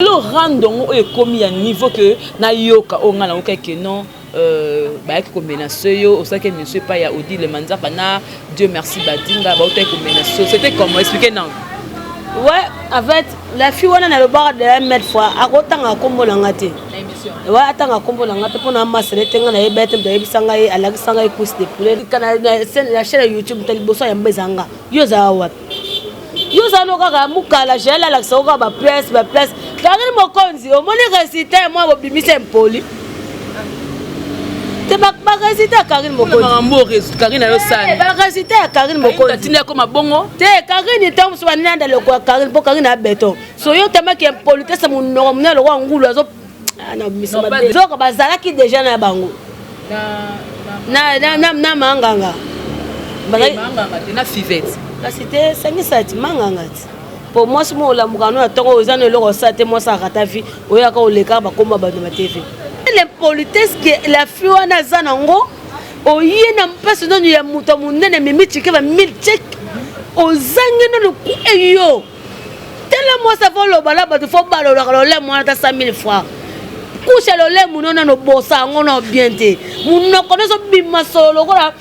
Lelo rando yango oyo ekomi ya niveau que nayoka oyo ngai nayoka ke non, bayaki komenacer yo. Osalaki émission epai ya Odile Manzaka na Dieu Merci Badinga, bautaki komenacer yo. C'était comment? Expliquez nanu. Ouais, en fait, la fille wana, nalobaka de la mille fois, akotanga nkombo na nga te. Ouais, atanga nkombo na nga te mpona amasele te. Nga nayeba te, moto ayebisa ngai, alakisa ngai cuisse de poulet na chaîne ya YouTube. Moto liboso yamba eza nga. Yo ozala wapi? Yo ozala no kaka mokala Jael alakisa ko kaka baplace baplace. Karine Mokonzi, omoni résultat ya mwa bobimisa impoli te, barésultat ya Karine Mokonzi. Karine ayosani. Barésultat ya Karine Mokonzi. Atindi akoma bongo. Te, Karine, ntango mosusu bananda loko ya Karine, mpo Karine abeton so yo temaki impolitesse, monoko monene lokwa ngulu azo zoka bazalaki déjà na bango na manganga. Na Fivete. Kasi te, sangisa ti manganga ti, po mwasi mo olamuka no na ntongo, oza na eloko osala te, mwasi akata vi oyaka oleka bakoma bato na baTV. L'impolitesse que la fille wana aza nango, oye na mpasi nanu ya moto ya monene, memi tike ba 1000 chek, ozangi nanu eyo. Tala, mwasi afo oloba na bato, fo balolaka lolemo wana ata 100 000 francs. Kusha lolemo no nano, bosa yango na bien te. Monoko nyonso bima solo lokola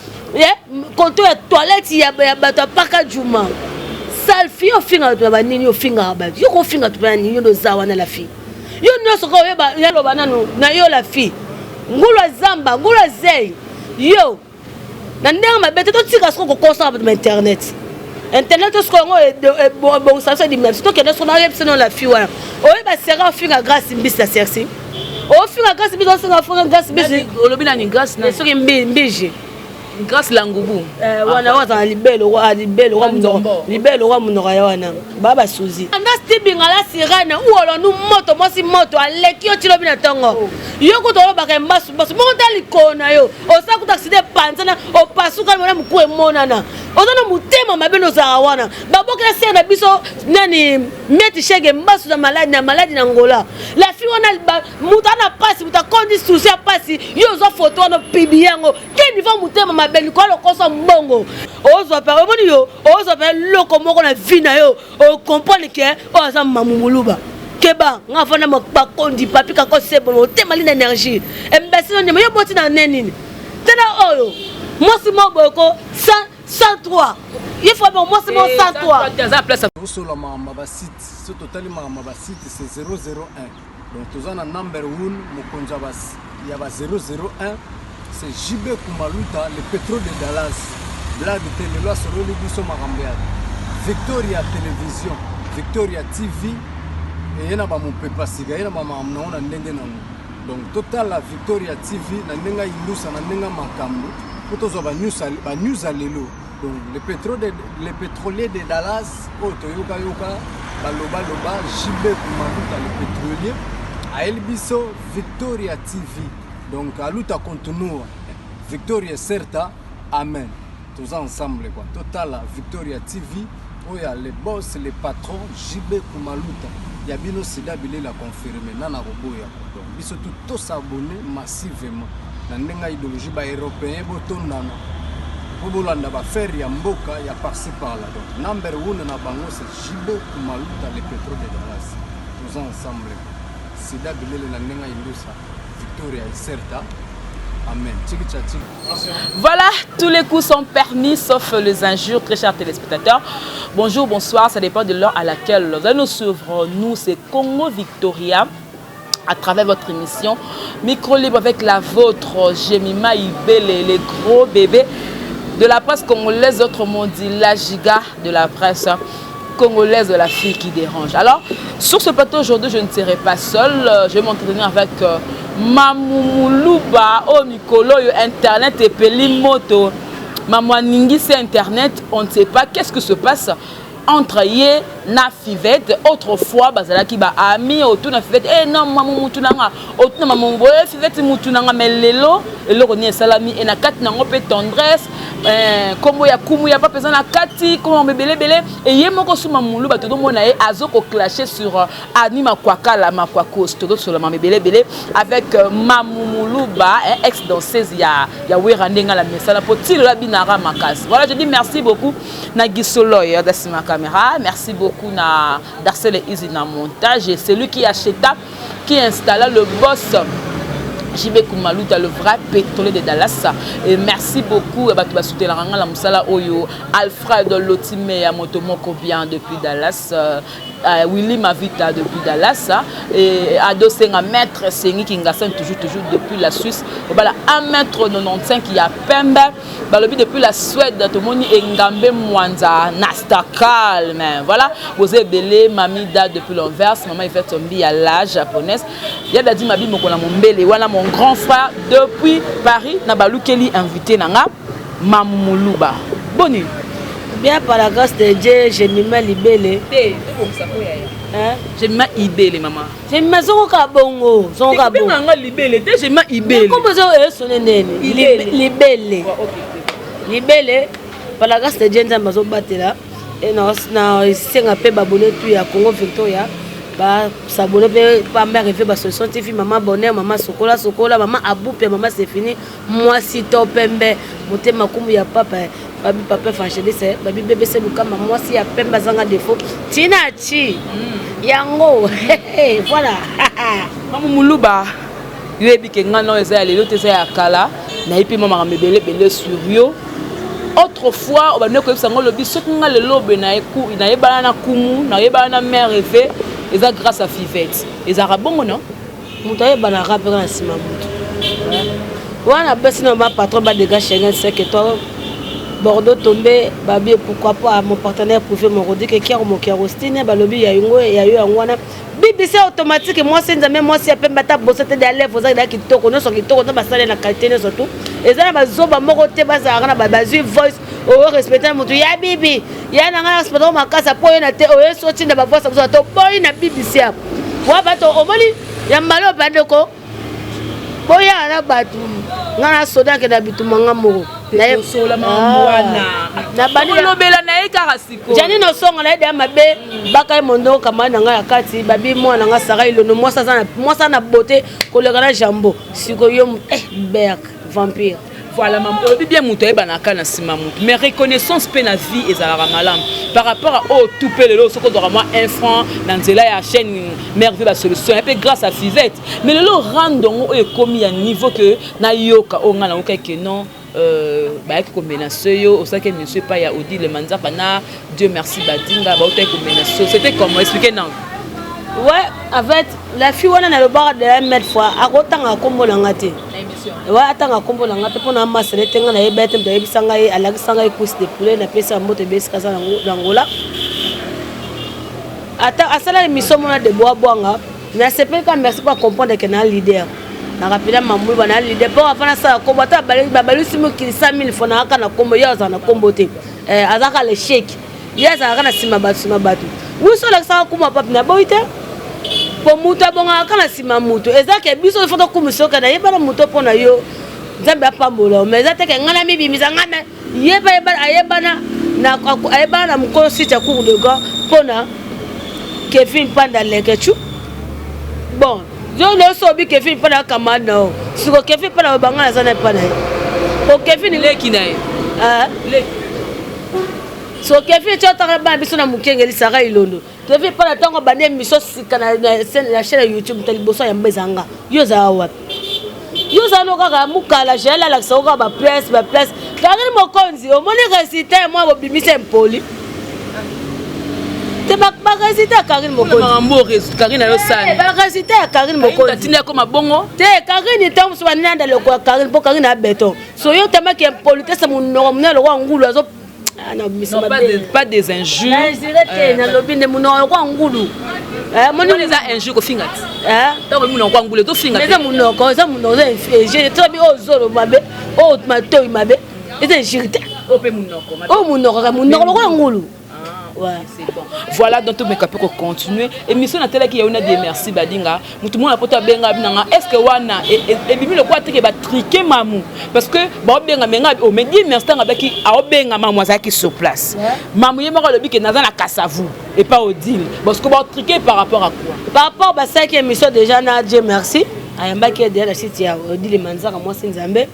koto ya toilette ya bato ya paka juma. Sale fille, ofingaka bato na banini? Ofingaka bato, yo kofinga bato na nini? Yo noza wana, la fille, yo nyonso ka oyeba, yaloba nanu na yo. La fille, ngulu ya zamba, ngulu ya zei, yo na ndenge mabe te. Totika soko kokosaka bato na internet. Internet soko yango ebongisa biso, edimina biso. Tokende soko nayebisa no. La fille wana, oyeba sera ofinga Grâce Mbisi na Cerci, ofinga Grâce Mbisi, ofinga, ofinga Grâce Mbisi. Olobi nani? Grâce? Soki Mbiji. Grâce Langubu. Wana oyo azala libelo wa monoko ya wana baa basuzi anda stibingala sirene uolonu moto. Mwasi moto aleki yo tilobi na ntongo. Yo kuta olobaka mbasu mbasu moko ta likolo na yo, osala kuta accident, epanzana, opasuka mona moku emonana. Oza na motema mabe, nozalaka wana. Babokela sere na biso nani, Mieti Shege, mbasu na maladi, na maladi na Ngola. La fille wana, moto ana pasi, moto akondi susi ya pasi, yo ozwa foto wana, opublier yango. Ke niveau motema mabe likolo, lokoso mbongo ozwa mpe omoni yo ozwa mpe eloko moko na vie na yo, ocomprendre ke oyo aza mamu moluba. Keba, nga afanda bakondi papi kakosebola motema li na énergie imbécile. Ondima yo boti na ne nini? Tala oyo mwasi moko boye ko 103 ye fo bo mwasi moko 103. Aza place. Tosola makambo ya basite. So totali makambo ya basite, c'est 001. Donc toza na number 1, mokonzi ya ba 001, c'est JB Kumaluta, le pétrole de Dallas. Blague te, lelo asololi biso makambo ya Victoria Télévision, Victoria TV. Eye na bamopepa sika, ye na bamakambo nango na ndenge nango. Donc totala Victoria TV na ndenge ayindusa, na ndenge makambo, mpo tozwa banews ya lelo. Donc le pétrolier de Dallas oyo toyokayoka balobaloba, JB Kumaluta le pétrolier, ayeli biso Victoria TV. Donc aluta continua, victoria certa, amen. Toza ensemble quoi. Totala Victoria TV oyo ya le boss, le patron JB Kumaluta ya bino, sida bilela confirme nana koboya. Donc biso tu tos'abonner massivement na ndenge ya idéologie. Baeuropéen botondana mpo bolanda baaffaire ya mboka ya par-ci par-là. Donc number one na bango, c'est JB Kumaluta le pétrole de Dallas. Toza ensemble, sida bilele na ndenge ya indusa, victoria certa, amen. Tiki cha tiki. Voilà, tous les coups sont permis sauf les injures, très chers téléspectateurs. Bonjour, bonsoir, ça dépend de l'heure à laquelle vous allez nous suivre. Nous, c'est Congo Victoria, à travers votre émission Micro Libre avec la vôtre, Jemima Ibele, les gros bébés de la presse congolaise, autrement dit la giga de la presse congolaise, de la fille qui dérange. Alors, sur ce plateau aujourd'hui, je ne serai pas seule. Je vais m'entretenir avec Mamou Moulouba, au Mikolo, Internet et Pelimoto. Mamou Aningi, c'est Internet, on ne sait pas qu'est-ce que se passe entre ye na Fivette. Autrefois bazalaki ba ami, otuna Fivette: "Eh non, mamu mutu nanga", otuna mamu boye Fivette mutu nanga. Mais lelo eloko nini esalami e na kati nango mpe tendresse? Nkombo ya kumu ya papa eza na kati, kombo ebelebele. Eye moko suma Muluba, tozomona ye azo koclasher sur Ani Makwakala Makwakos. Tozosolama ebelebele avec Mamu Muluba, ex danseuse ya Wera, ndenge ala mesala po tilola binara makasi. Voilà, je dis merci beaucoup na Gisoloy dasima caméra, merci beaucoup na Darcel Izi na montage, et celui qui acheta, qui installa, le boss JB Kumaluta, le vrai pétrolier de Dallas. Et merci beaucoup bato basoutenaka nga na mosala oyo, Alfred Lotime ya moto moko bien depuis Dallas, Willy Mavita depuis Dallas, et Ado Senga, maître Sengi Kingasan, toujours toujours depuis la Suisse. Obala 1m95 ya pembe, balobi depuis la Suède, tomoni Engambe Mwanza Nasta calme. Voilà, boza ebele. Mamida depuis l'Anvers, mama Yvette Mbi ya la japonaise, ya dadi mabi moko na mombele wana, mon grand frère depuis Paris. Na balukeli invité na nga Mamu Muluba, boni? Bien, par la grâce de Dieu. Jemima Libele. Te? Hein? Jemima Ibele, mama. Jemima zongoka bongo, zongoka bongo. Nga Libele te, Jemima Ibele. Kombo ezo esone nene. Libele, Libele. Par la grâce de Dieu, Nzambe azobatela. E na esenga mpe babone tu ya Congo Victoria basabone mpe pa Mare Ve Basolution TV, mama Bonheur, mama Sokola Sokola, mama Abupe, mama Sefini, mwasi to pembe, motema kumu ya papa, babi papa évangéliste, babi BBC Lukamba, mwasi ya pembe azanga défaut, tina ti yango. Voilà. Mama Muluba, yo yebi ke ngai nao eza ya lelo te, eza ya kala. Nayebi mpe mwa makambo ebele ebele sur yo. Autrefois obandi koyebisa ngo, olobi soki nga lelo obe nayebana na kumu, nayebana na Mare Eve, eza grâce à Fivette. Ezalaka bongo, non? Moto ayebanaka mpe kaka na nsima moto wana. Apesi na bapatron badega Schengen 5 étoiles, Bordeaux tombé, babi pourquoi pas mon partenaire privé Morodike Kiaro Mokiarostine, balobi ya yango ya yo yango wana BBC automatique, mwasi Nzambe, mwasi ya pembe, ata boso te, ya lèvre ozalaki kitoko, nyonso kitoko, nde basali na qualité nyonso tu. Eza na bazoba moko te, bazalaka na bazwi voice oyo respecte na motu ya bibi ya na ngai, respecte makasi po oyo na te oyo so otinda bavoice biso toboyi na BBC apo wa bato omoni ya mbala oyo. Bandeko, boyaka na bato, ngai na soda akenda bituma nga moko. Olobela na ye kaka sikoyo. Janine Osonga na ye deya mabe, baka ye mondoko kamani na ngai ya kati, babi mwana na ngai Sara Ilono, mwasi aza na beauté koleka na jambo sikoyo, berk vampire. Voilà, mama, olobi bien, moto ayebanaka na nsima motu, mais reconnaissance mpe na vie ezalaka malamu par rapport à oyo tu mpe lelo soki ozwaka mwa 1 franc na nzela ya chaîne Merveille Basolution ya mpe grâce à Fivette. Mais lelo randongo oyo ekomi ya niveau ke nayoka oyo ngai nayoka ke non, bayaki komenacer yo, osalaki émission epai ya Odile Manzaka na Dieu merci Badinga, bautaki komenacer yo. C'était comment? Expliquez nango. Ouais, en fait, la fille wana nalobaka de la mille fois, akotanga nkombo na nga te. Ouais, atanga nkombo na nga te mpona amasala ete nga nayeba ete moto ayebisa ngai, alakisa ngai cuisse de poulet, napesa ya mboto ebesika aza na Ngola. Ata asala émission mona de boa bwanga, nasepeli ka, merci po acomprendre ke na leader nakapela mamulu na leader mpo afana asala kombo. Ata babalisi mokili 100 000 fois, nakaka na kombo ye azala na kombo te, azalaka l'échec, ye azalaka na nsima bato, nsima bato wiso olakisaka kuma papi naboyi te, po moto abongaka kaka na nsima moto. Eza ke biso fo tokumisa oke nayebana moto mpo na yo, Nzambe apambola, mais eza te ke ngai na mibimisa ngai yeba ayebana ayebana na mokolo site ya cour de grand mpona Kevin Panda Lekechu. Bon, yo nyonso obi Kevin Panda akamana na yo siko Kevin Panda obanga naza na epa na ye po Kevin leki na ye. So Kevin ti otanga bana biso na mokengeli Sara Ilondo, Kevin Panda ntango bandi émission sika na chaîne ya YouTube ta liboso ya yamba ezanga. Yo ozala wapi? Yo ozala no kaka mokala jael alakisa ko kaka baplace baplace. Karine Mokonzi, omoni résultat ya mwa bobimisa impoli te, barésultat ya Karine Mokonzi. Karine ayosani. Barésultat ya Karine Mokonzi. Atindi akoma bongo. Te, Karine ntango mosusu bananda loko ya Karine mpo Karine abeton so yo tamaki impolitesse, monoko monene lokwa ngulu azo. Non, pas des injures. Injure te, nalobi nde monoko lokwa ngulu. Moni eza injure kofinga ti ntango monoko kwa ngulu ezofinga. Eza monoko, eza monoko, eza injure. Tobi oyo zolo mabe, oyo matoi mabe, eza injure te. Oyo mpe monoko. Oyo monoko, monoko lokola ngulu. Ouais. C'est bon. Voilà, donc tomeka mpe kocontinue émission. Natelaki yayo na Die Merci Badinga. Motu mona poto abenga binanga, est ce que wana ebimi lokola teke batrike mamu? Parce que baobenga menga o mais Die Merci, ntango abaki aobenga mamu, azalaki sur place. Mamu ye moko alobi ke naza na Kasavu epa Odile, parce que baotrike par rapport à quoi? Par rapport basalaki émission déjà na Dieu Merci, ayambaki ye déjà na site ya Odile Manzaka, mwasi Nzambe.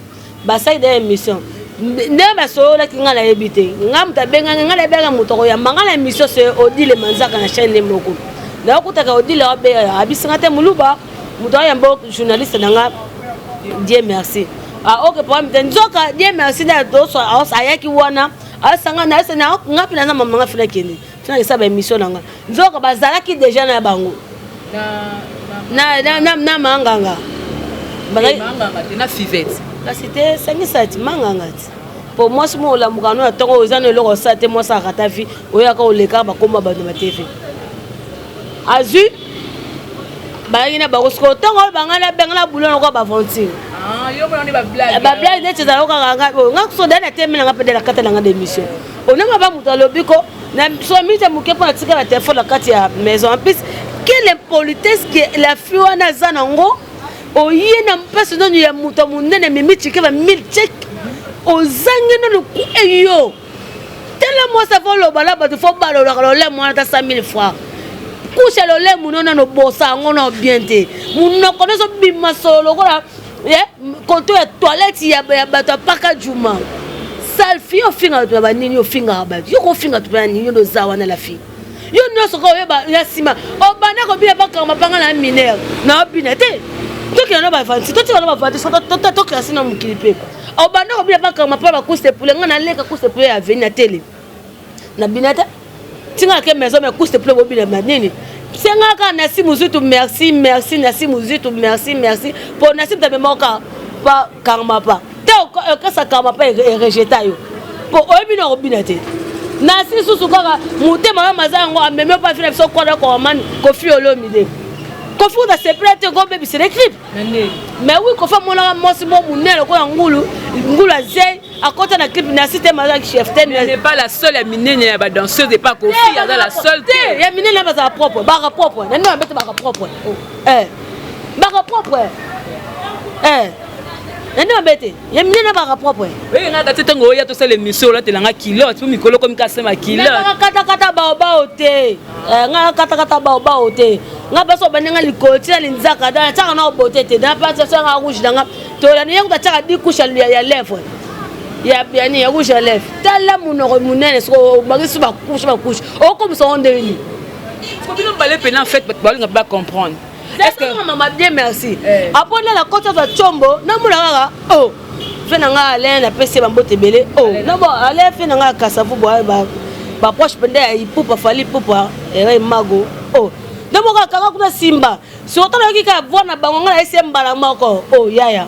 Basali déjà émission nde basololaki. Ngai nayebi te, ngai moto abengaki ngai, nayebaka moto akoyamba ngai na émission se Odile Manzaka na chaîne moko. Nakokutaka Odile abisinga te, moluba moto ayamba journaliste na nga Dieu Merci. Ah ok, problème te. Nzoka Dieu Merci nde ayaki wana asanga nga mpe naza mama nga fina kende fina esala baémission na nga. Nzoka bazalaki déjà na bango na manganga. Na Fivete. Kasi te, sangisa ti manganga ti po mwasi mo olamuka no na ntongo, eza na eloko osala te. Mwasi akata vi oyaka oleka bakoma bato na baTV azwi bayaki na bango. Sikoyo ntongo oyo banga nabenga na bulo nako baventure, bablague neti ezala kaka nga so da na teme nanga mpe de na kata nanga d'émission onanga ba moto alobi ko na so minute moke mpo natika na telefone na kati ya maison. En plus, quelle impolitesse que la fille wana aza nango! Oye na mpasi nanu ya moto ya monene, mimi tike ba mille chek, ozangi nanu ku eyo. Tala mwasi afo oloba na bato, fo balolaka lolemo wana ta 100 000 francs kusha lolemo no nano bosa yango na bien te. Monoko nyonso bima solo lokola koto ya toilette ya bato ya paka juma. Sale fille, ofinga bato na banini? Ofingaka bato, yo kofinga bato na nini? Yo noza wana la fille, yo nyonso ka oyeba ya nsima obanda kobina, bakanga mapanga na minere na obina te. Tokenda na bavanti, totika na bavanti, tokasi na mokili mpe obanda kobina, bakanga mapanga, bacourse poulet. Nga naleka course poulet ya veni na tele na bina te, tinga ke maison mais course poulet bobina na nini? Sengaka Nasi Mozutu merci, merci Nasi Mozutu, merci, merci mpo Nasi moto amemaka pa kangama pa te, okasa kangama pa erejeta yo mpo oyebi na kobina te. Nasi susu kaka motema oyo maza yango amemi opa fina biso kwana komani Kofi Olomide. Kofi kuta sepela te kobebisela clip, mais oui, Kofi amonaka mwasi mo monene lokola ngulu, ngulu azei akota na clip. Nasi te mazalaki chef te. N'est pas la seule ya minene ya badanseuse epa Kofi, aza la seule te. Ya minene bazala propre, baka propre na nde babete, baka propre, baka propre na nde mabe te. Ya minene baka propre. Oye nga te, ntango oya tosala émission, olatelanga culotte mpo mikolo komi kasema culotte. Katakata baobao te, nga katakata baobao te. Nga mpasi obandanga likolo tina linzaka natiaka na obote te, na mpasi asanga rouge nanga tolani ye kuta tiaka 10 couche ya lèvre yani ya rouge ya lèvre. Tala monoko monene, soko obakisi bacouche bacouche, okomisa ngo ndenge nini? Bino bale pena, en fait bato balinga bacomprendre. Est-ce que mama bien merci apo nde na koti azwa tshombo, namona kaka o fe na nga Alain, napesi ye bambote ebele. O nabo Alain fe na nga Kasavu, baproche mpenza ya Ipupa, Fally Ipupa ere mago o nde moko akanga kuna simba. Surtout nayoki kaka voi na bango, nga nayesi ye mbala moko: o yaya,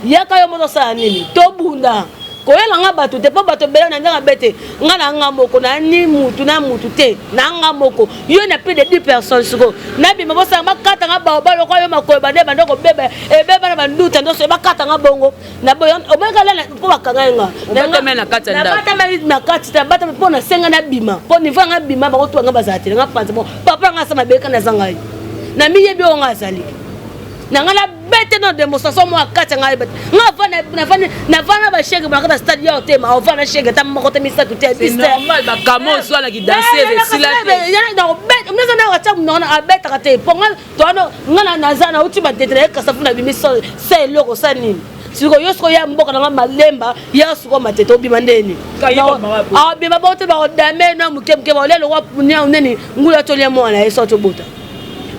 yaka yo moto osala nini, tobunda. Koyela nga bato te mpo bato ebele na ndenge abe te. Nga na nga moko nani mutu na mutu te, na nga moko yo na plus de 10 personnes. Sikoyo nabima bosala bakata nga baoba lokola yo makolo bande bande kobeba ebeba na banduta nyonso bakata nga bongo omoyeka lela mpo bakanga ye nga. Nabatama na kati te, nabatama mpo nasenga nabima mpo niveau nga bima bango tuanga bazala te. Nga panza bon papa nga asa mabeka naza ngai na miyebi oyo nga azali na ngai nabete no démonstration moko akati ya ngai. Nga navanda bashege na kati ya stade ya otema ovanda shege ata moko te, misato te. Bakama ozwalaki danseuse esila te, abetaka te mpo nga naza nauti batete na ye Kasafu na bimi sa eloko sa nini. Sikoyo yo sikoyo ya mboka nanga malemba ya sikoyo matete obima ndeni abima bao te, bakodame na moke moke, baolia lokwa nini, ngulu atolia mwana ye so tobota.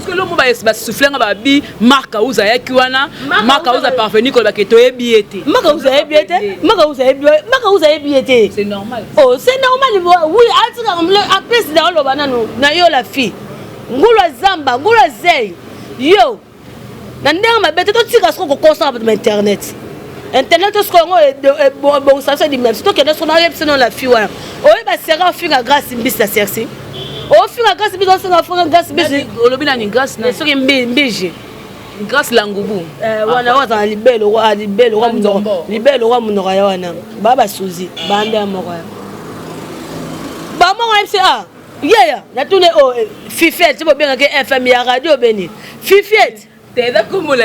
Lomo basouffle nga babi Mark Auza ayaki wana. Mark Auza parvenu kolobaka toyebi ye te. Mark Auza ayebi ye te, Mark Auza ayebi, Mark Auza ayebi ye te. C'est normal. Oh, c'est normal, oui. Atika en plus na oloba nanu na yo la fille, ngulu azamba, ngulu azei yo na ndenge mabe te. Totika soko kokosaka bato na internet. Internet sikoyo yango ebongisa biso, edimina biso. Tokende soko nayebisa no la fille wana oyeba sera ofinga Grâce Mbisi na Cerci, ofinga Grâce Mbisi, ofinga ofinga Grâce Mbisi. Olobi nani? Grâce na soki Mbiji. Grâce Langubu. Wana oyo azala libele, libele roi, libele roi, monoko ya wana baa basuzi banda ya moko ya bamoko yebisi a. Yaya natuni o oh, Fifette bobengaki FM ya radio beni Fifette. Te eza kombo na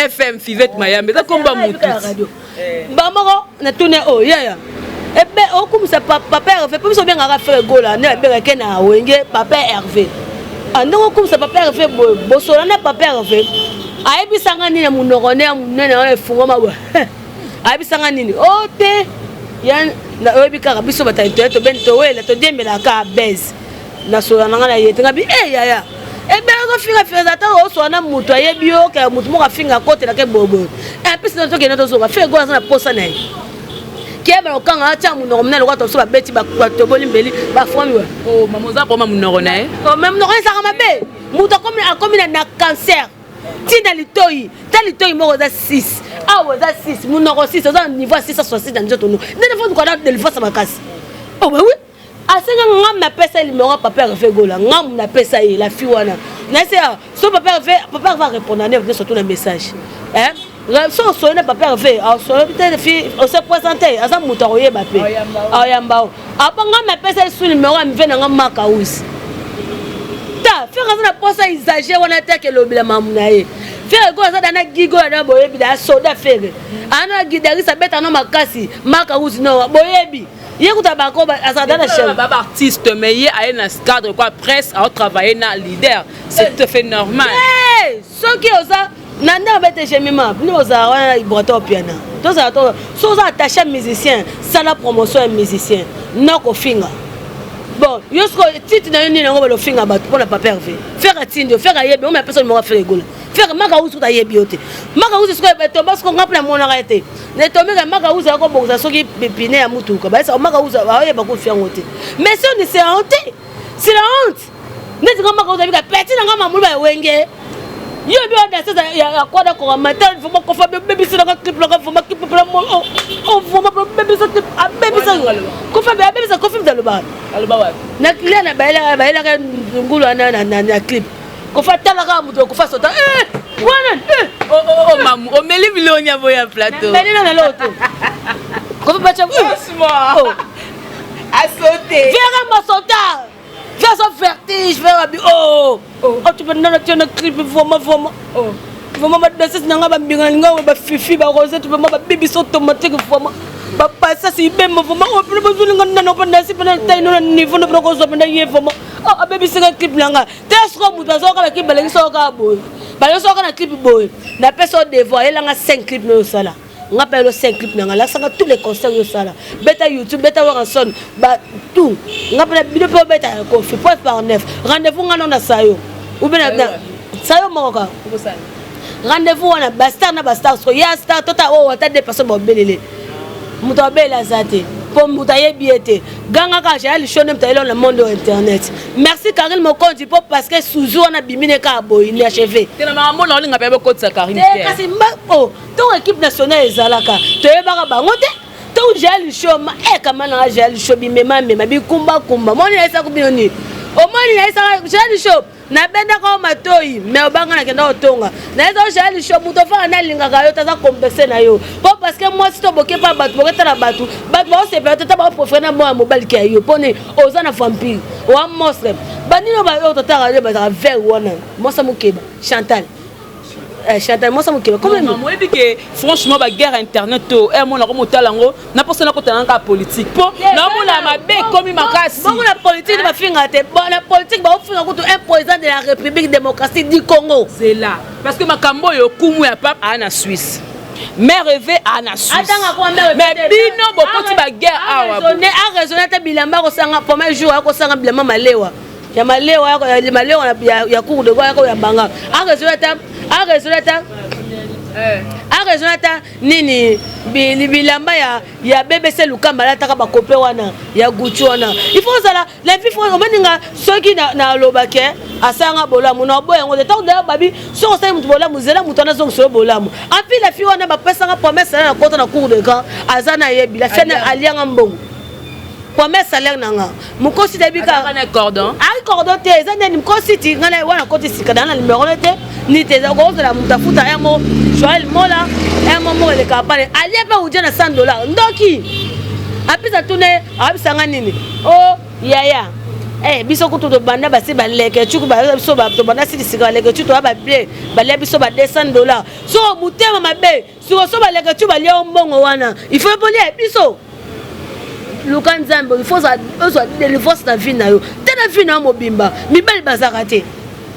FM Fivette Mayambe eza kombo ya mutu. Bamoko natuni o oh, yaya ebe okumisa papa Hervé mpo biso obengaka Ferre Gola nde babengaki na Wenge papa Hervé. Ndenge okumisa papa Hervé boye bosola na papa Hervé ayebisanga nini na monoko ne ya monene wana efungwama boye ayebisanga nini o oh, te oyebi kaka biso bato ya internet tobeni towela todiembelaka base nasola na ngai na ye te ngabi e eh, yaya ebele ozofinga finga ata osola na moto ayebi yo ke moto moko afinga akotelaka boyeboye epesi na tokende tozoka fe egola aza na posa na ye kiyeba kokanga atya monoko monene lokola toso babeti batoboli mbeli bafwami wa oh, mama oza koma monoko na ye oh, me monoko ezalaka mabe moto akomi na cancer ntina litoi ta litoi moko eza 6 awa eza 6 monoko 6 oza na niveau ya 666 na nzoto no ndene fo luka na delivrance makasi oh bah oui asenga ngamu napesa ye numero ya papa Hervé Gola ngamu napesa ye la fille wana nayese ah, so papa Hervé papa Hervé arépondre ne nyonso tout na message hein so osoli na papa Hervé osoli te fille ose présente aza moto akoyeba mpe ayamba o apo ngamu napesa ye su numero ya mve na nga makausi ta frère aza na posa usage wana te akelobela mamu na ye frère Gola aza dana gigo na boyebi da soda frère ana gidarisa abeta no makasi makausi no boyebi ye kuta bako azalaka na chaîne ba artiste mais ye aye na cadre quoi presse a travailler na leader c'est tout à fait normal hey, soki oza na ndenge bete jemima bino ozala wana ibrato piana tozala to so oza attaché musicien sala promotion ya musicien na kofinga bon yo siko titre na yo nini yango balofinga bato mpo na papa Hervé Ferre atindi yo Ferre ayebi omi apesa numéro ya Ferre Gola Ferre maka usi kuta ayebi yo te maka usi sikoyo etomba siko nga mpe namonaka ye te netombeka maka usi akobongisa soki pine ya motuka bayesa maka usi aoyeba kofi yango te mais soni c'est honte c'est la honte neti nga maka usi abika peti na nga mamulu ba wenge yo bi oda ya kwada koka matin vraiment kofa bebisa nanga clip nanga vraiment clip pla mo oh oh vraiment bebisa clip abebisa kofa be abebisa kofi mdaloba aloba wapi na client na bayela bayelaka ngulu wana na na clip Kofa tala kaka moto kofa sota eh wana eh oh oh oh mamu omeli bilongi ya boya plateau. Meli na loto. Kofa bacha franchement. Oh. A sauter. Vera ma sota. Vera son vertige, vera bi oh. Oh, oh tu peux nana tiens clip vraiment vraiment. Oh. Vraiment ma danseuse nanga ba mbinga nga ba fifi ba rosette vraiment ba bibi sont automatique vraiment. Ba passa si bemba vraiment oh plus besoin nga nana pa nasi pa na taille na niveau na ko zo pa na ye vraiment. Oh abebisaka clip nanga. Te sikoyo moto azoyoka na clip balekisi yo kaka boye balekisi yo kaka na clip boye napesa yo devoir yelanga 5 clip nayo osala nga mpe yelo 5 clip nanga lakisanga tous les concerts yo osala beta youtube beta Werrason ba tout nga mpe bino mpe obeta ya kofi point par 9 rendez-vous nga nona sayo ou bien na sayo moko kaka rendez-vous wana bastar na bastar sikoyo ya star tota oyo ata deux personnes baobelele moto abela aza te mpo moto ayebi ye te ganga kaka jael lisho nde moto ayeli na monde oyo internet merci Karine Mokonzi mpo parce que suzu wana abimi ne kaka boye inachevé te na makambo na olinga mpe bokotisa Karine te kasi o ntongo équipe nationale ezalaka toyebaka bango te ntongo jael lisho ma e kama nanga jael lisho bimemamema bikumbakumba moni nayesaka bino nini omoni nayesaka jael lisho Nabendaka yo matoyi mais obanga nakenda kotonga nayeza yo jael show moto ofanda nalingaka yo te aza complexe na yo po parce que mwasi to boke pa bato boketala bato bato baosepela te ta baoprefere na mwana mobali ke ya yo mpo nini oza na vampire oa monstre banini oyo totaka yo bazalaka vert wana mwasi mokeba chantal Eh, Chantal mwasa mokeba comme oyebi ke franchement ba guerre internet to eh mona ko motala yango na posa na kotala nka politique po na mona mabe ekomi makasi bongo na politique ba finga te bon na politique ba ofinga kutu un président de la République démocratique du Congo c'est là parce que makambo oyo kumu ya pape a na Suisse mère Eve a na Suisse mais bino bokoti ba guerre awa a raisonner ata bilamba kosanga premier jour akosanga bilamba malewa ya malewa ya malewa ya cour de ya ya banga a raisonner ata a raisonner ata a raisonner ata nini bilamba ya ya BBC Lukamba alataka bakope wana ya Gucci wana il faut ozala la vie faut omoninga soki nalobake asanga bolamu na oboya yango te ntango daya babi soki osali moto bolamu zela moto wana azongiselo bolamu api la fille wana bapesanga promesse na nakota na cour de grand aza na yebi la fille alianga mbongo promesse salaire na nga mokosi nayebi kaka cordon ai cordon te eza nani mokosi ti nga na wana koti sika na numero na te ni te eza kozala moto afuta ya mo Joël Mola ya mo moko eleka pale alia mpe uja na 100 dollars ndoki apesa tuna ye ayebisa nga nini o oh, yaya Eh, biso kutu tobanda basi baleke cuku biso tobanda silisika baleke cu toya babie balia biso ba 200 $. Soko motema mabe, siko so baleke cu balia yo mbongo wana, il faut bolia biso. Luka Nzambe, il faut ozwa délivrance na vie na yo te, na vie na yo mobimba. Mibali bazalaka te,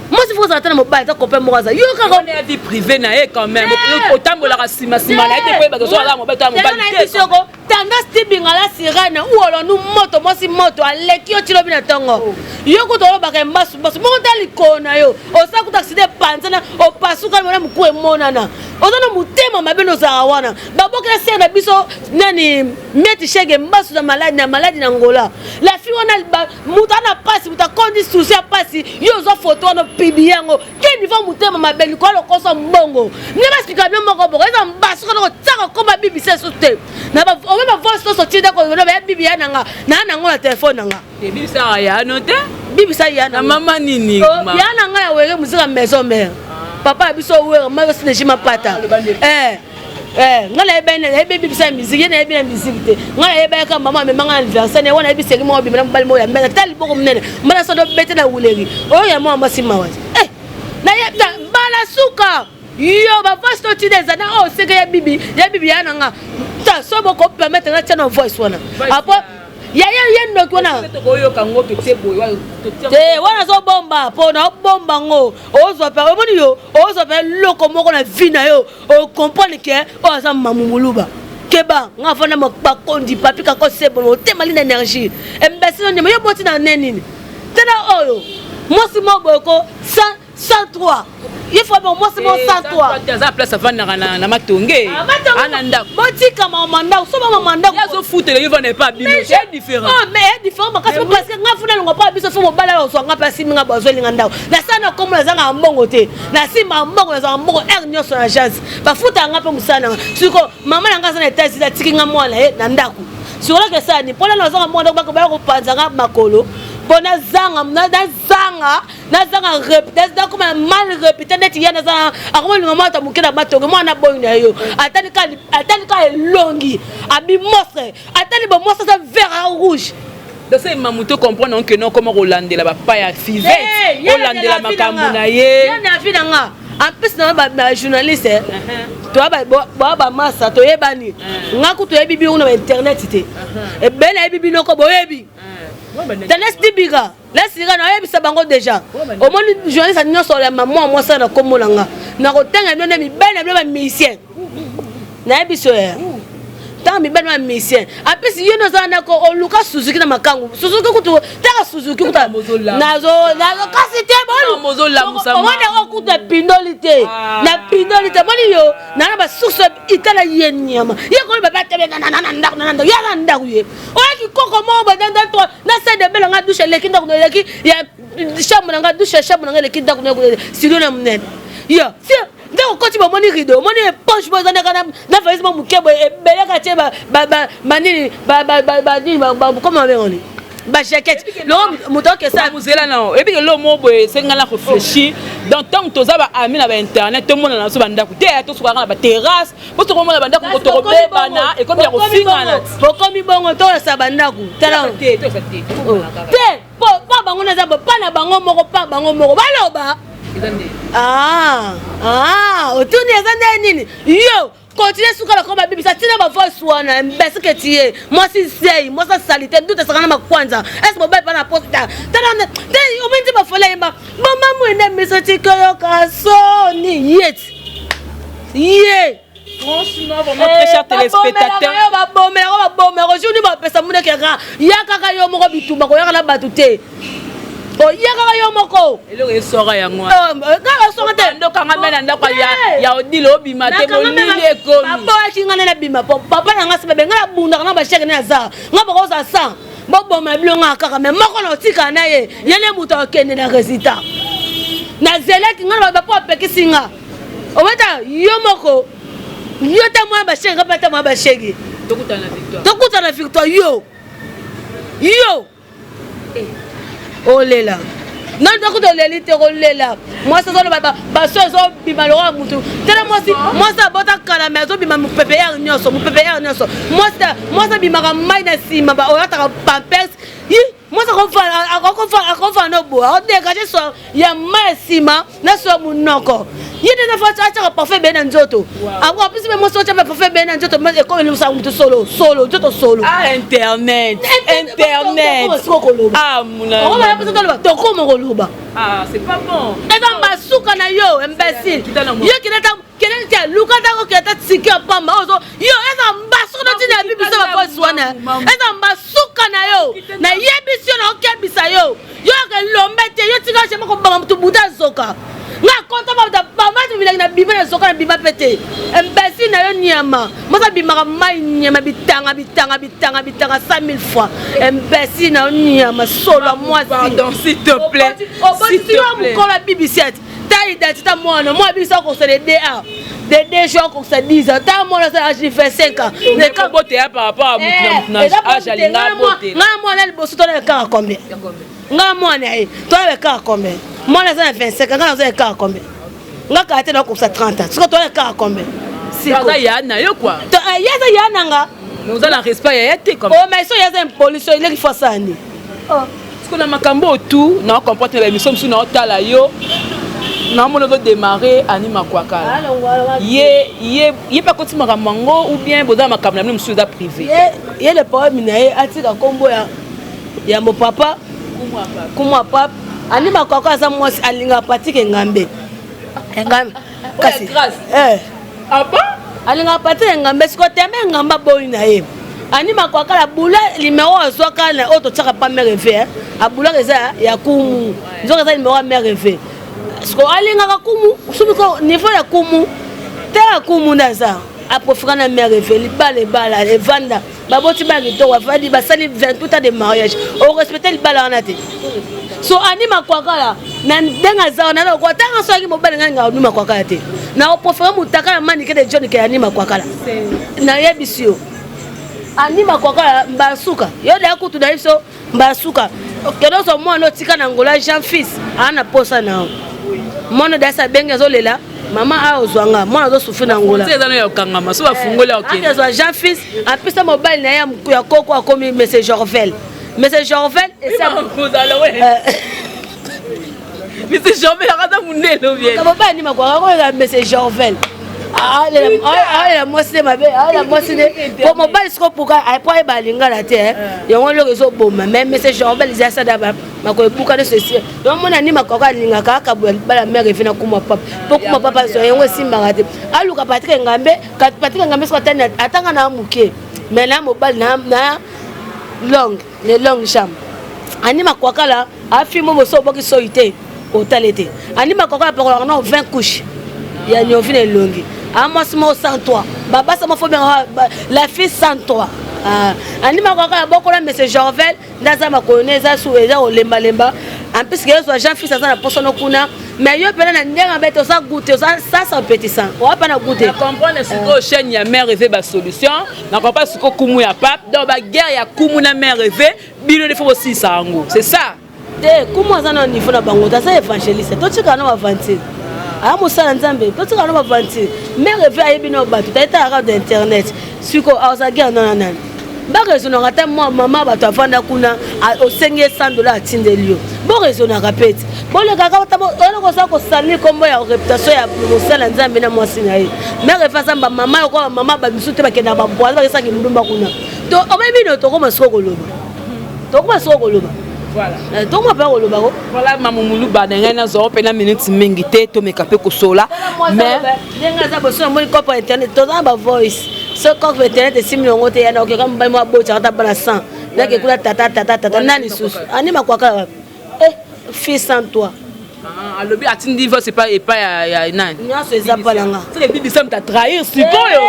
mwasi faut ozala te na mobali, ata copain moko aza yo kaka. Wana ya vie privée na ye quand même, otambolaka nsima nsima na ye te po yebaka so aza mobali to ya mobali te. Soko tendance tibingala sirene uolonu moto, mwasi moto aleki yo tilobi na ntongo, yo kuta olobaka mbasu mbasu moko ta likolo na yo, osala kuta accident, epanzana, opasuka mona moku emonana, oza na motema mabe. Nozalaka wana babokela sere na biso nani mieti shege mbasu na maladi, na maladi na Ngola. La fille wana, moto ana pasi, moto akondi susi ya pasi, yo ozwa foto wana, opublier yango. Ke niveau motema mabe likolo lokoso mbongo nde basika bino moko boko eza mbasu kana kotiaka koma bibisa esusu te. Ome bavoice nyonso tinda koloba ya bibi ya nanga naa nango na telefone nanga. Ebibisaka yano te. Bibisa ya na mama nini? Ya na ngai ya Wenge Musica Maison Mère, papa ya biso Were mayosinejima mapata. Ngai nayebi, nayebi bibisa ya musique, ye nayebi na musique te. Ngai nayebaka mama amemanga na anniversaire na ye wana, nayebi seki moko bima na mobali moko ya mbela ta liboko monene mbala sodo bete na wuleri oyo ya mwa mwasi mawa. Mbala suka yo bavoice totina eza na oyo seke ya bibi, ya bibi ya nanga ta so bokopermettre nga tia na voice wana apo ya ye ye ndoki wana te. Wana azobomba mpo na obomba ngo, ozwa mpe omoni yo, ozwa mpe eloko moko na vie na yo, ocomprendre ke oyo aza mamu moluba. Keba nga afanda bakondi papi kako sebono otema lina énergie imbécile ondima yo boti na ne nini tena oyo mwasi moko boye ko 103 ye fo bo mwasi mo 103. Aza place avandaka na Matonge, ana ndako. Botika mama ndako so mama ndako. Azofutela yo vanda epa bino, c'est différent. Ah, mais est différent makasi, parce que nga funa longo pa biso fo mobala oyo ozwa nga mpe asimbi nga bo azwelinga ndako. Nasala na kombo, nazanga mbongo te, nasimba mbongo, nazanga mbongo heure nyonso na agence bafutaka nga mpe mosala nanga. Siko mama na nga aza na États-Unis, atiki nga mwana ye na ndako. Sikolaka esala nini mpona nazanga mwana ndako? Baya kopanza nga makolo mpo nazanga, nazanga, nazanga, nakoma mal réputé neti ye. Naza akoma linga mwana ta moke na Matonge, mwana boyi na yo atali ka elongi abi monstre, atali bo monstre aza vert a rouge. Donc c'est mamu to comprendre que non, comment kolandela bapa ya Fivete, olandela makambo na ye. Ye na vie na nga, en plus na bajournaliste toya boya bamasa toyebani, nga ku toyebi bino na bainternet te, ebele nayebi bino ko boyebi tendance tibika nasika nayebisa bango déjà. Omoni journaliste nyonso ya mama mwasi na kombo na nga, nakotenga bino nde mibali na bino bamusicien, nayebi so ya ntango mibali ba musicien apesi yo nozala ndako oluka Suzuki na makangu Suzuki kutu taka Suzuki kutu nazo kasi te omona kutu na pindoli te, na pindoli te. Moni yo nana basource itala ye nyama ye koyeba batebe na ndako na ndako ya na ndako ye oyaki koko moko boye na salle de bain na nga, douche eleki ndako, eleki ya chambre na nga, douche ya chambre na nga eleki ndako na studio na monene. Yo si ntango okoti, bomoni rideau, omoni éponge bo eza ndaka na valise mo moke boye ebele katie banini banini koma babengoni bajaquette loko moto akesa. Mozela na oyebi ke lo moko boye esenga na réfléchir. Donc ntango toza baami na bainternet, tomona na biso bandako te, tosukaka na baterrasse po tokomona bandako tokobebana, ekomi ya kofingana. Bokomi bongo tolasa bandako tala te. Te, po bango naza pa na bango moko, pa bango moko baloba. Otuni eza nde nini? Yo continue suka na koma bibisa ntina bavoice wana imbécile ti ye mwasi zei mwasi asali te nduta esaka na makwanza ese mobali mpa na posta tala te omoni ti bafoli ayemba boma mwende miso tikoyoka soni ye ti ye. Franchement, vraiment, très chers téléspectateurs. Babomelako, babomelako jour nini bapesa muneke ra ya kaka yo moko bitumba koyaka na bato te, oya kaka yo moko. Eloko esora yango. Kaka esonga te. Ndokanga mpe na ndako ya Odile obima te, molili ekomi. Baboyaki nga nde nabima po papa na nga se babe nga nabundaka na basheke ne aza nga bakozala 100 boboma bino nga kaka me moko na otikala na ye, ye nde moto akende na résultat. Nazelaki nga na bapo apekisi nga obeta yo moko, yo ta mwana bashege, nga mpe ata mwana bashege. Tokutana na victoire. Yo yo olela nani? Tokuta oleli te, kolela mwasi azoloba baso ezobima lokola mutu tala mwasi. Mwasi abota kala me azobima mopepe yare nyonso, mopepe yare nyonso. Mwasi abimaka mai na nsima, oyataka pampers. Mwasi akofana no boye, akodégage so ya mai ya nsima na so ya monoko. Ye nde nafa atiaka parfum ebele na nzoto. Apesi mpe mwasi otya mpe parfum ebele na nzoto, ekomelimisa moto solo solo, nzoto solo. Ah, internet, internet. Siko koloba. Ah, muna. Tokoma koloba. Ah, c'est pas bon. Eza masuka na yo, imbécile. Yo kende, kende te, luka ntango kende ta tiki ya pamba ozo. Yo eza mbasuka na ntina ya bibiso bavoice wana. Eza mbasuka na yo, nayebisi yo, naokebisa yo. Yo akelombe te, yo tika jema kobama motu buta azoka. Nga konta bamati bilangi na bima na zoka na bima mpe te. Imbécile na yo, nyama. Moto abimaka mai, nyama, bitanga bitanga bitanga bitanga 100 000 fois. Imbécile na yo, nyama, solo ya mwasi. Pardon, s'il te plaît. Obotisi yo mokolo ya BBC ati ta identité mwana mwana BBC akokisa de da de 2 jours, akokisa 10 ans. Ta mwana asala age 25 ans. Boteya par rapport à mutu na âge alinga bote. Nga mwana liboso tona ekaka combien? Nga mwana ye tona ekaka combien? Mwana aza na 25 ans, nga naza ekaka combien? Nga kaka te, nakokisa 30 ans. Siko tona ekaka combien? Aza ya na yo quoi. Ye aza ya nanga. Mais oza na respect ya ye te comme. Oh, mais so ye aza impoli, so eleki fo asala nini? Parce que na makambo oyo tu na comprendre na baémission mosusu na otala yo, naomona ozodémarre Ani Makwakala. Ye ye mpe akoti makambo yango ou bien boza na makambo na bino mosusu eza privé? Ye le problème na ye, atika nkombo ya mopapa kumwa pape. Ani Makwaka aza mwasi alingaka Patrik Engambe, Engambe kasi. Ah bon? Alingaka Patrik Engambe. Siko teme Engambe aboyi na ye. Ani Makwakala bula numéro azwaka na oyo totiaka pa Mare Eve, abulaka eza ya kumu, nzoka eza numéro ya Mare Eve. Siko alingaka kumu sumiko niveau ya kumu te, ya kumu nde aza aprofika na Mare Eve. Libala ebala evanda, baboti bana kitoko, bafandi, basali 28 ans de mariage. Orespecte libala wana te. So Ani Makwakala na ndenge aza wana, nakoka ntanga soki mobali ngai ngaka Ani Makwakala te. Nakoprofere motaka ya Manike de John ke Ani Makwakala. Nayebisi yo, Ani Makwakala mbasuka yo deya kutu na biso mbasuka. Kende ozwa mwana otika na Ngola, Jean Fils aa na posa na yo. Mwana deya abenge, azolela: "Mama, awa ozwanga." Mwana azosouffrir na Ngola. Eza no ya kokangama so bafungoli. Okende azwa Jean Fils, apesa mobali na ye ya koko, akomi Monsieur Jorvel, Monsieur Jorvel. Monsieur Jorvel akaza mondele obien? Mobali nini makwaka koyeka Monsieur Jorvel? Alela mwasi nde mabe, alela mwasi nde po mobali siko puka po ayeba alingala te. Yango eloko ezoboma. Mais Monsieur Jorvel eza sada makolo ebuka nyonso esi. Omona nini, makwaka alingaka akabola libala Mare Eve na kuma papa, po kuma papa azwa yango esimbaka te. Aluka Patrik Engambe. Patrik Engambe siko atanga na moke, mais na mobali na longue, les longues jambes. Ani Makwakala afimo boso oboki soi te, otale te. Ani Makwakala apakolaka na 20 couche ya niovi na elongi. Amwasi moko sans toi, babasa moko bengaka la fille sans toi. Ani Makwakala bokola Monsieur Jorvel nde aza makolo ne eza su, eza kolembalemba. En plus ke ozwa Jean Fils aza na posono kuna, mais yo mpena na ndenge abete oza goûte, oza sasa opetisa owa mpa na goûte. Na comprendre sikoyo chaîne ya Mare Eve basolution. Na comprendre sikoyo kumu ya pape. Donc baguerre ya kumu na Mare Eve, bino nde fo bosilisa yango, c'est ça? Te, kumu aza na niveau na bango te. Aza évangéliste, totikala na baventure. Aya mosala Nzambe, totikala na baventure. Mare Eve ayebi na bato tayetalaka na internet. Sikoyo aza guerre nana nani baraisonnaka ata mwa mama bato avanda kuna, osengi ye 100 dollar, atindeli yo. Boraisonnaka mpe ti bolekaka eloko oza kosali nkombo ya réputation ya mosala Nzambe na mwasi na ye. Mare Eve aza bamama yokola bamama bamisu te, bakendaka baboise, bakesaki ndumba kuna. To omebi bino, tokoma siko koloba, tokoma siko koloba. Voilà. Tokoma mpe koloba ko. Voilà, Mamumulu, bana ngai nazwa mpe na minute mingi te, tomeka mpe kosola, mais ndenge aza boso, namoni cope internet, toza na bavoice. So cope internet esimbi yango te, yana okeka mobali moko abotiaka ta bana 100 nake kuna tata tata tata nani susu Ani Makwaka wapi? Eh, fille sans toi. Ah, alobi atindi voice epai epai ya nani? Nyonso eza mpa na nga. Seke bibisa moto atrahir sikoyo.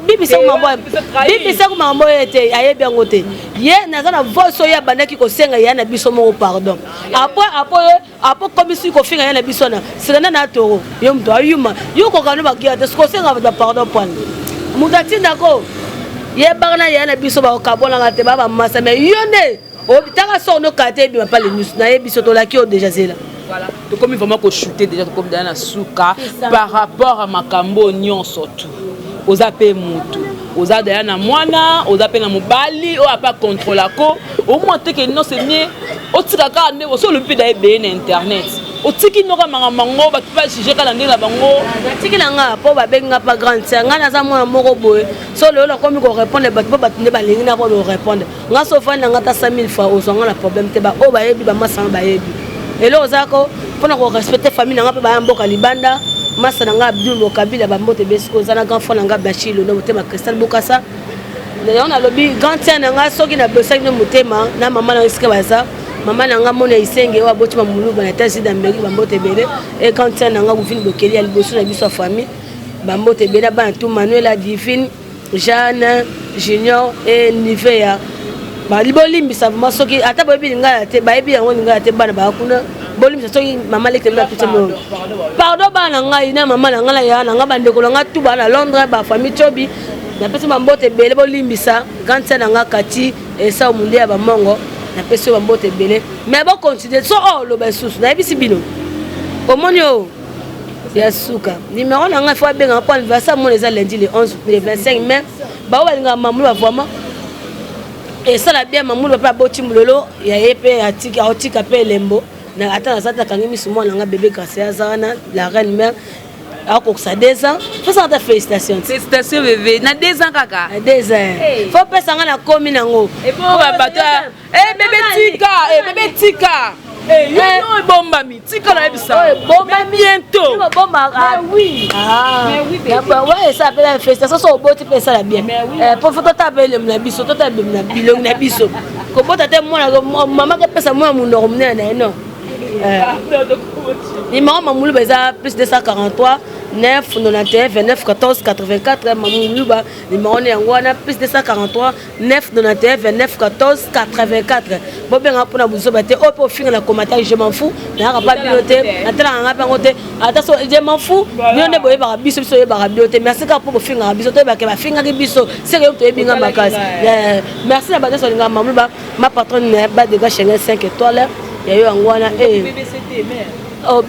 Bibisa makambo oyo ete ayebi yango te. Ye naza na voice oyo abandaki kosenga ya na biso moko pardon. Apres apres apo komisi kofinga ye na biso na sika nde na toro. Yo moto ayuma, yo koka no bagia te. Soki osenga bato bapardon pwana moto atindako yebaka na ye na biso, bakokabonaka te, baa bamasa. Mais yo nde obitaka soko nokaa te, ebima pa le news nayebi biso tolaki yo déjà zela. Voilà, tokomi vraiment kochute déjà, tokomi déjà na suka. Par rapport à makambo nyonso tu oza mpe mutu. Oza daya na mwana, oza mpe na mobali oyo apa contrôlako omwa te ke non, c'est mieux otika kaka nde oso olobi mpe daya ebele na internet, otiki noka makambo yango, bato bajuge kaka na ndenge na bango. Natiki na nga mpo babengi nga pa grande sœur. Nga naza mwana moko boye, so lelo nakomi korépondre bato mpo bato nde balingi na mpo korépondre nga. So ofandi na nga ta 100 000 fois, ozwa nga na problème te. Baoyo bayebi bamasanga bayebi eloko ozalako mpona korespecte famille na nga mpe baya mboka libanda. Masa na nga Abdul Mokabila, bambote besiko oza na grand frère na nga Bachir Londo, motema Cristal Bokasa. Yango nalobi grand sœur na nga, soki nabosaki no motema na mama na esika baza, mama na nga mona Isenge oyo aboti Mamuluba na États-Unis d'Amérique, bambote ebele. E grande sœur na nga Guvine Bokeli ya liboso na biso ya famille, bambote ebele na bana tu, Manuela, Divine, Jeanne, Junior e Nivea. Bolimbisa vraiment soki ata boyebi lingala te, bayebi yango lingala te, bana baya kuna, bolimbisa soki mama leki na pesa pardon. Bana na ngai na mama na ngai na ya na ngai, bandeko na ngai tu baa na Londres, bafamille Tiobi, napesi bambote ebele. Bolimbisa grande sœur na ngai Kati Esau Munde ya bamongo, napesi yo bambote ebele. Mais bocontinue so oyo oloba lisusu, nayebisi bino, omoni oyo ya suka, numéro na ngai fo abengaka mpo anniversaire mona eza lundi le 11, le 25 mai. Bao balingaka Mamulu vraiment esala bien. Mamulu mpe aboti mololo ya ye mpe aotika mpe elembo. Ata naza te, nakangi miso, mwana nga bébé Grâce aza wana, la reine mère akokisa 2 ans. Pesanga ata félicitation. Félicitation bébé, na 2 ans kaka. Na 2 ans fo pesanga, nakomi nango. Bato, bébé tika, bébé tika, yo ebombami, tika nayebisa bientôt. Esala mpe félicitation so oboti mpe esala bien po fo tota mpe elembo na biso, tota elembo na bilongi na biso. Kobota te mwana, mama kopesa mwana monoko monene na ye non. Numéro Mamuluba eza plus 243 9 91 29 14 84. Mamuluba numéro ne yango wana, plus 243 9 91 29 14 84. Bobenga mpona buzoba te oyo mpe ofinga na commentaire, je m'en fous. Nayaka pa bino te, natalaka nga mpe yango te. Ata so je m'en fous, bino nde boyebaka biso, biso oyebaka bino te. Merci kaka mpo bofingaka biso, toyebake bafingaki biso seke yo toyebi nga makasi. Merci na bato nyonso balingaka Mamuluba, ma patronne Badega Schengen 5 étoiles ya yo yango wana.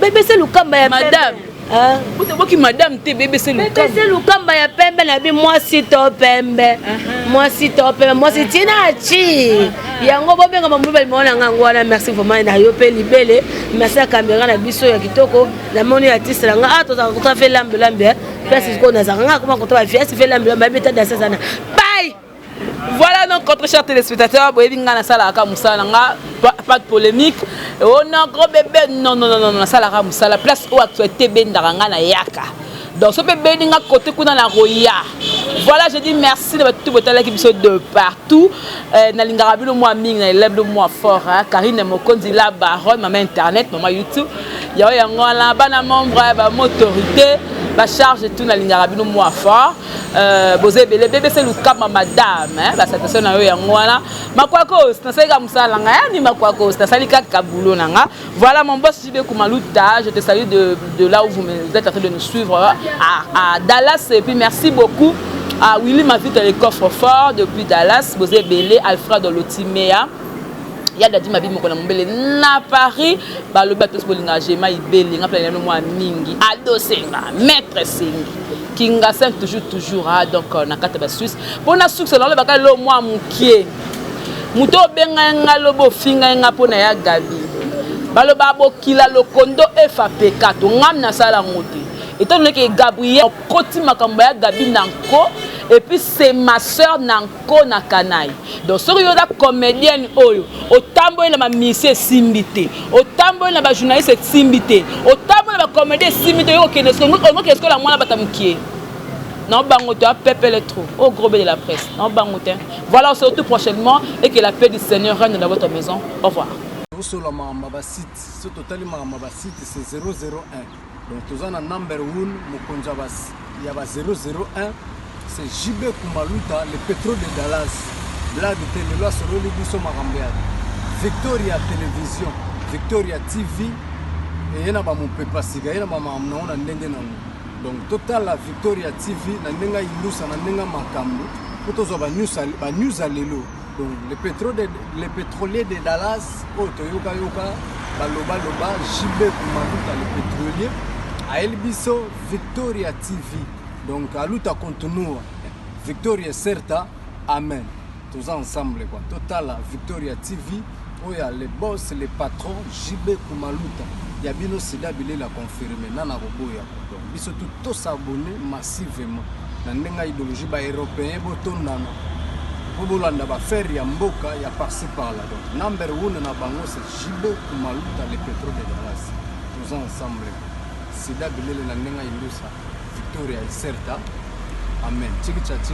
BBC Lukamba ya madame, boki madame te, BBC. BBC Lukamba ya pembe na bi, mwasi to pembe, mwasi to pembe, mwasi tina ci yango. Bobenga Mamuluba limao na ngango wana. Merci vraiment na yo mpe libele. Merci ya caméra na biso ya kitoko. Namoni artiste na nga, tozalaka kota fe lambe lambe place sikoyo, nazalaka nga koma kota bafiasi fe lambe lambe, babeta danse na bye. Voilà donc, très chers téléspectateurs, boyebi nga nasalaka mosala na nga, pas de polémique. Oh non, gros bébé, non non non non, nasalaka mosala place oyo actualité ebendaka nga na yaka. Donc so mpe bendi nga côté kuna na roya. Voilà, je dis merci na bato botalaki biso de partout. Nalingaka bino mwa mingi, na elève bino mwa fort, hein? Karine Mokonzi la baronne, mama internet, mama YouTube, yango yango wana, bana membre, bamotorité, bacharge tout, nalingaka bino mwa fort. Boza ebele. BBC Lukama, madame, basatation na yo yango wana. Makwakos, nasali kaka mosala na ngai yani, makwakos, nasali kaka boulot na nga. Voilà, mon boss JB Kumaluta, je te salue de là où vous êtes en train de nous suivre à Dallas. Et puis merci beaucoup à Willy Mavita, le coffre-fort depuis Dallas, boza ebele, Alfred Lotimea, ya dadi mabi moko na mombele na Paris, balobi bato nyonso bolinga Jema Ibele, nga mpe nano mwa mingi ado senga maître sengi kinga sen toujours toujours. Ah, donc na kati ya basuisse mpona succès nalobaka lelo mwa mokie, moto obengai nga lobi, ofingai nga mpo na ya Gabi, baloba bokila lokondo efa peka to ngam nasala yango te, étant donné que Gabriel okoti makambo ya Gabi na nko, et puis c'est ma sœur na nko na kanai. Donc soki yo oza comédienne oyo otamboli na bamisi esimbi te, otamboli na bajournaliste esimbi te, otamboli na bacomédien esimbi te, yo okende sikola mwana bata mokie non bango te, apepele trop au gros de la presse non bango te. Voilà, on se retrouve prochainement et que la paix du Seigneur règne dans votre maison. Au revoir. Osola makambo ya basite, so totali makambo ya basite, c'est 001. Donc toza na number 1, mokonzi ya ba 001, c'est JB Kumaluta, le pétrole de Dallas. Blague te, lelo asololi biso makambo ya Victoria Télévision, Victoria TV eye na bamopepa sika, ye na bamakambo nango na ndenge nango. Donc totala Victoria TV na ndenge ayindusa, na ndenge makambo mpo tozwa banews ya lelo. Donc le pétrolier de Dallas oyo toyokayoka balobaloba, JB Kumaluta le pétrolier ayeli biso Victoria TV. Donc aluta continua. Victoria Certa, amen. Toza ensemble quoi. Totala Victoria TV oyo ya le boss, le patron JB Kumaluta. Ya bino sida bilela confirmé nana koboya quoi. Donc biso tout to s'abonner massivement na ndenge ya idéologie ba européen botondana po bolanda ba faire ya mboka ya par-ci par-là. Donc number one na bango c'est JB Kumaluta le pétrole de Dallas. Toza ensemble quoi. Sida bilele na ndenge ya indusa Victoria Certa. Amen. Chiki cha chiki.